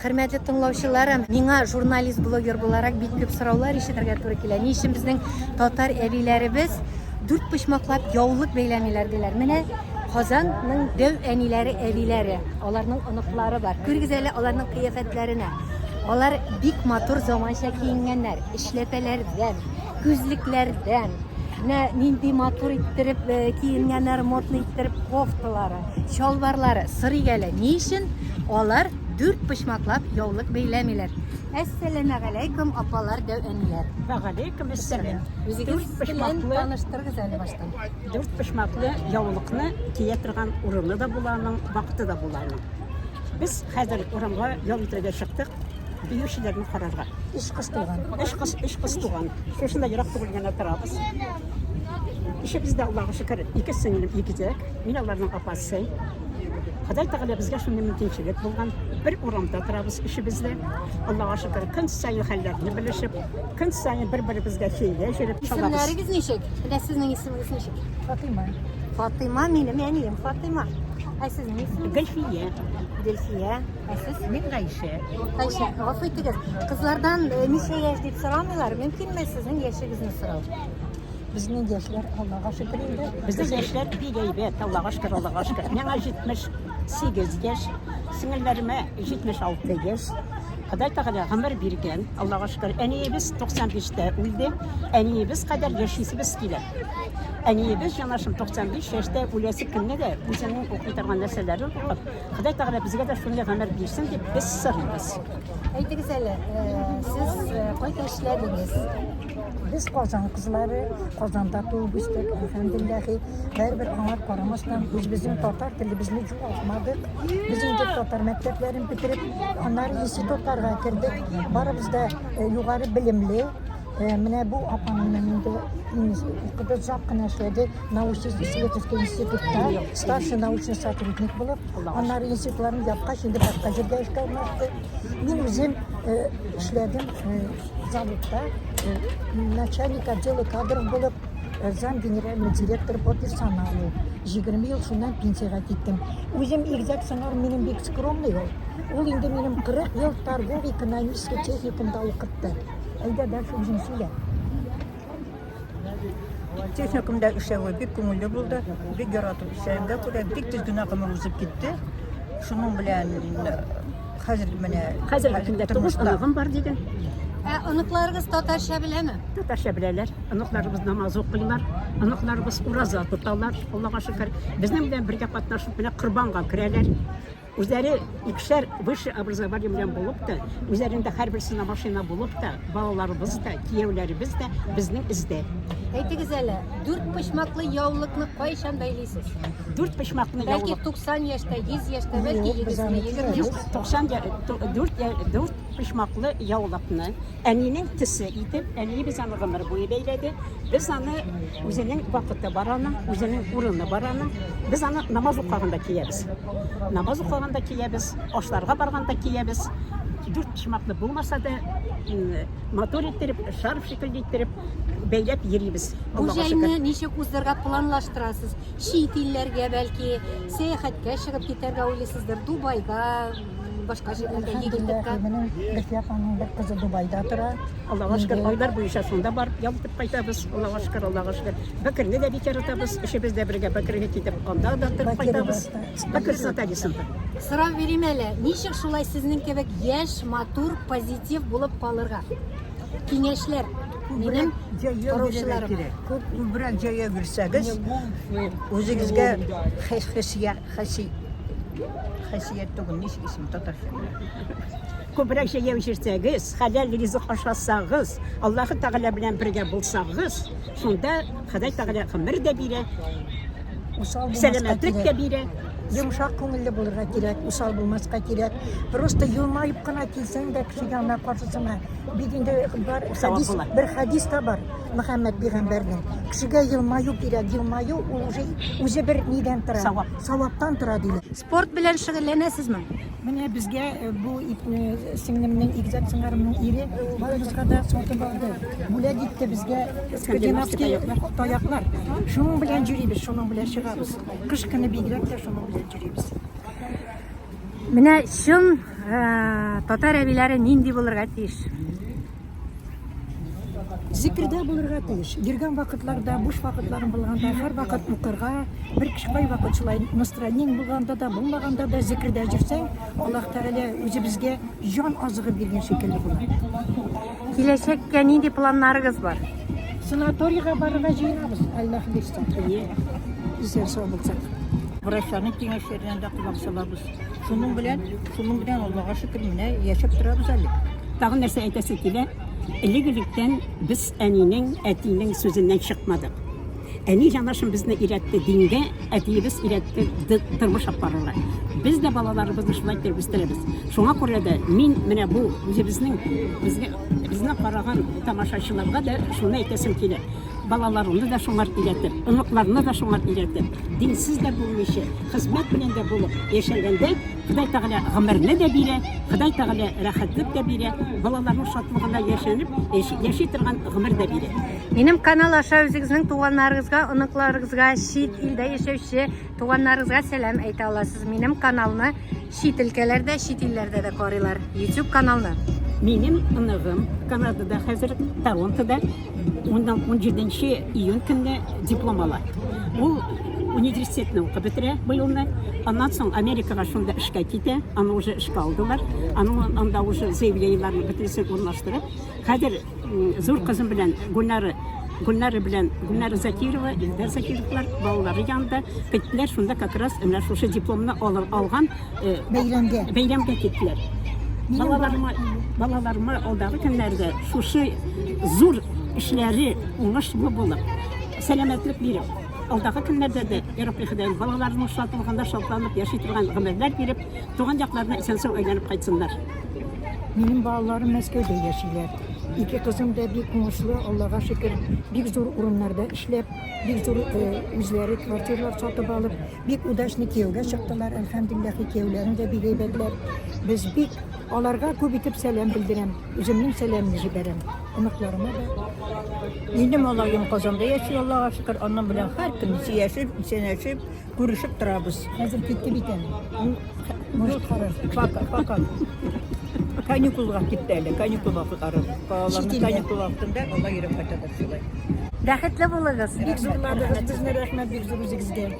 Хөрмәтле тыңлаучыларым, миңа журналист-блогер буларак бик күп сораулар ишетергә туры килә. Ни өчен безнең татар әбиләребез дүрт почмаклап яулык бәйләмиләр диләр. Менә Казанның дәү әниләре, әбиләре, аларның оныклары бар. Күрегез әле аларның кыяфәтләренә. Алар бик матур заманча киенгәннәр, эшләпәләрдән, күзлекләрдән. Менә нинди матур иттереп э, киенгәннәр, модный иттереп кофталары, чалбарлары. Сорыйк әле, ни өчен алар дүрт почмаклап яулык бәйләмиләр? Әссәламәгаләйкүм, апалар, дәү әниләр. Вәгаләйкүм әссәлам. Үзегез белән таныштырыгыз әле баштан. Дүрт почмаклы яулыкны кия торган урыны да була аның, вакыты да була аның. Без хәзер урамга ял итәргә чыктык. Биючеләрне карарга. Өч кыз туган. Өч кыз, өч кыз туган. Шушында ерак түгел генә торабыз. Өчебез дә Аллага шөкер, ике сеңлем игезәк. Мин аларның апасы. Ходай Тәгалә безгә шундый мөмкинчелек булган. Бер урамда торабыз өчебез дә. Аллага шөкер, көн саен хәлләрне белешеп, көн саен бер-беребезгә чәйгә йөреп чабабыз. Исемнәрегез ничек? Менә сезнең исемегез ничек? Фатыйма. Фатыйма минем әнием Фатыйма. Ә сезнең исемегез? Гөлфия. Гөлфия. Ә сез? Мин Гайшә. Гайшә, гафу итегез. Кызлардан э, ничә яшь дип сорамыйлар. Мөмкинме сезнең яшегезне сорау? Безнең яшьләр Аллага шөкер инде. Безнең яшьләр бик әйбәт, Аллага шөкер, Аллага шөкер. Миңа 78 яшь, сеңелләремә 76 яшь. Ходай Тәгалә гомер биргән, Аллага шөкер. Әниебез 95-тә үлде. Әниебез кадәр яшисебез килә. Әниебез җанашым 95 яшьтә үләсе көнне дә үзенең укый торган нәрсәләрен укып, Ходай Тәгалә безгә дә шундый гомер бирсен дип без сорыйбыз. Әйтегез әле, э, сез э, кайда эшләдегез? Без Казан кызлары, Казанда туып үстек, әлхәмдүлилләһи. Бәрбер аңа карамастан, үзебезнең татар телебезне югалтмадык. Без инде татар мәктәпләрен бетереп, аннары институтларга кердек. Барыбыз да э, югары белемле. Менә бу апам минем инде укыды, озак кына эшләде научно-исследовательский институтта старший научный сотрудник булып. Аннары институтларын япкач, инде башка җиргә эшкә урнашты. Мин үзем эшләдем заводта, начальник отдела кадров булып, зам генеральный директор по персоналу. 20 ел шуннан пенсиягә киттем. Үзем игезәк сыңар минем бик скромный ул. Ул инде минем 40 ел торгово-экономический техникумда укытты. Әйдә, дальше үзең сөйлә. Техникумда эшләве бик күңелле булды. Бик яратып эшләгәнгә күрә бик тиз генә гомер узып китте. Шуның белән хәзер менә Хәзерге көндә тугыз оныгым бар диген. Ә оныкларыгыз татарча беләме? Татарча беләләр. Оныкларыбыз намаз укыйлар, оныкларыбыз ураза тоталар, Аллага шөкер. Безнең белән бергә катнашып менә корбанга керәләр. Үзләре икешәр высшее образование белән булып та, үзләрендә һәрберсенә машина булып та, балаларыбыз да, кияүләребез дә безнең эздә. Әйтегез әле, дүрт почмаклы яулыкны кайчан бәйлисез? Дүрт почмаклы Бәлки яулык. 90 яшьтә, 100 яшьтә, бәлки 20, 20 яшьтә. 90 дүрт дүрт почмаклы яулыкны әнинең төсе итеп, әниебез аны гомер буе бәйләде. Без аны үзенең вакыты бар аның, үзенең урыны бар аның. Без аны намаз укыганда киябез. Намаз укыганда киябез, ашларга барганда киябез. Дүрт почмаклы булмаса да, матур иттереп, шарф шикелле иттереп бәйләп йөрибез. Бу җәйне ничек уздырырга планлаштырасыз? Чит илләргә бәлки сәяхәткә чыгып китәргә уйлыйсыздыр, Дубайга, башка җирләргә, Египетка. Минем Гөлфия апаның бер кызы Дубайда тора. Аллага шөкер, айлар буенча шунда барып ял итеп кайтабыз. Аллага шөкер, Аллага шөкер. Бәкерне дә бик яратабыз. Өчебез дә бергә Бәкергә китеп, анда да торып кайтабыз. Бәкер санаториясендә. Сорап бирим әле, ничек шулай сезнең кебек яшь, матур, позитив булып калырга? Киңәшләр минем караучыларым. Күбрәк җәяү йөрсәгез, үзегезгә хәсият түгел, ничек исеме татарча? Күбрәк җәяү йөрсәгез, хәләл ризык ашасагыз, Аллаһы Тәгалә белән бергә булсагыз, шунда Ходай Тәгалә гомер дә бирә, сәламәтлек тә бирә. Йомшак күңелле булырга кирәк, усал булмаска кирәк. Просто елмаеп кына килсәң дә кешегә ана каршысына. Бит инде бар хәдис, бер хәдис тә бар Мөхәммәд пәйгамбәрнең. Кешегә елмаю кирәк, елмаю ул уже үзе бер нидән тора? Савап. Саваптан тора диләр. Спорт белән шөгыльләнәсезме? Менә безгә бу сеңлемнең, игезәк сыңарымның ире барыбызга да сатып алды. Бүләк итте безгә скандинавский таяклар. Шуның белән йөрибез, шуның белән чыгабыз. Кыш көне бигрәк тә шуның белән йөрибез. Менә чын Татар әбиләре нинди булырга тиеш? Зикердә булырга тиеш. Йөргән вакытларда, буш вакытларың булганда, һәрвакыт укырга, бер кеше кайвакыт шулай настроениең булганда да, булмаганда да зикердә йөрсәң, Аллаһ Тәгалә үзебезгә җан азыгы биргән шикелле була. Киләчәккә нинди планнарыгыз бар? Санаторийга барырга җыенабыз, Аллаһ бирсә. Исән сау булсак. Врачларның киңәшләренә дә колак салабыз. Шуның белән, шуның белән Аллага шөкер, менә яшәп торабыз әле. Тагын нәрсә әйтәсе килә, элек-электән без әнинең, әтинең сүзеннән чыкмадык. Әни җанашым безне өйрәтте дингә, әтиебез өйрәтте тормыш алып барырга. Без дә балаларыбызны шулай итеп үстерәбез. Шуңа күрә дә мин менә бу үзебезнең безгә безне караган тамашачыларга да шуны әйтәсем килә. Балаларны да шуңар өйрәтеп, оныкларны да шуңар өйрәтеп, динсез дә булмыйча, хезмәт белән дә булып яшәгәндә, Ходай Тәгалә гомерне дә бирә, Ходай Тәгалә рәхәтлек тә бирә, балаларның шатлыгына яшәнеп, яши торган гомер дә бирә. Минем канал аша үзегезнең туганнарыгызга, оныкларыгызга, чит илдә яшәүче туганнарыгызга сәлам әйтә аласыз. Минем каналны чит өлкәләрдә, чит илләрдә дә карыйлар. YouTube каналны. Минем оныгым Канадада хәзер, Торонтода. 17 июнь көнне диплом ала. Ул университетны укып бетерә быелны. Аннан соң Америкага шунда эшкә китә. Аны уже эшкә алдылар. Аның анда уже заявлениеләрне бөтенесен урнаштырып. Хәзер зур кызым белән Гульнара Гульнара белән Гульнара Закирова, Илдар Закировлар балалары янында киттеләр. Шунда как раз менә шушы дипломны алган бәйрәмгә бәйрәмгә киттеләр. Балаларыма балаларыма алдагы көннәрдә шушы зур эшләре уңышлы булып, сәламәтлек биреп, алдагы көннәрдә дә, я Рабби Ходаем, балаларының шатлыгында шатланып яши торган гомерләр биреп, туган якларына исән-сау әйләнеп кайтсыннар. Минем балаларым Мәскәүдә яшиләр. Ике кызым да бик уңышлы, Аллага шөкер, бик зур урыннарда эшләп, бик зур үзләре квартиралар сатып алып, Бик удачный кияүгә чыктылар, әлхәмдүлилләһи, кияүләрем дә бик әйбәтләр. Без бик аларга күп итеп сәлам белдерәм, үземнең сәламне җибәрәм оныкларыма да. Минем малаем Казанда яши, Аллага шөкер, аның белән һәр көн сөйләшеп, исәнләшеп, күрешеп торабыз. Хәзер китте бит әле. Может, карар. Пока, пока. Каникулга китте әле, каникул вакытлары. Балаларның каникул вакытында алар йөреп кайталар шулай. Бәхетле булыгыз. Бик зурладыгыз безне, рәхмәт бик зур үзегезгә.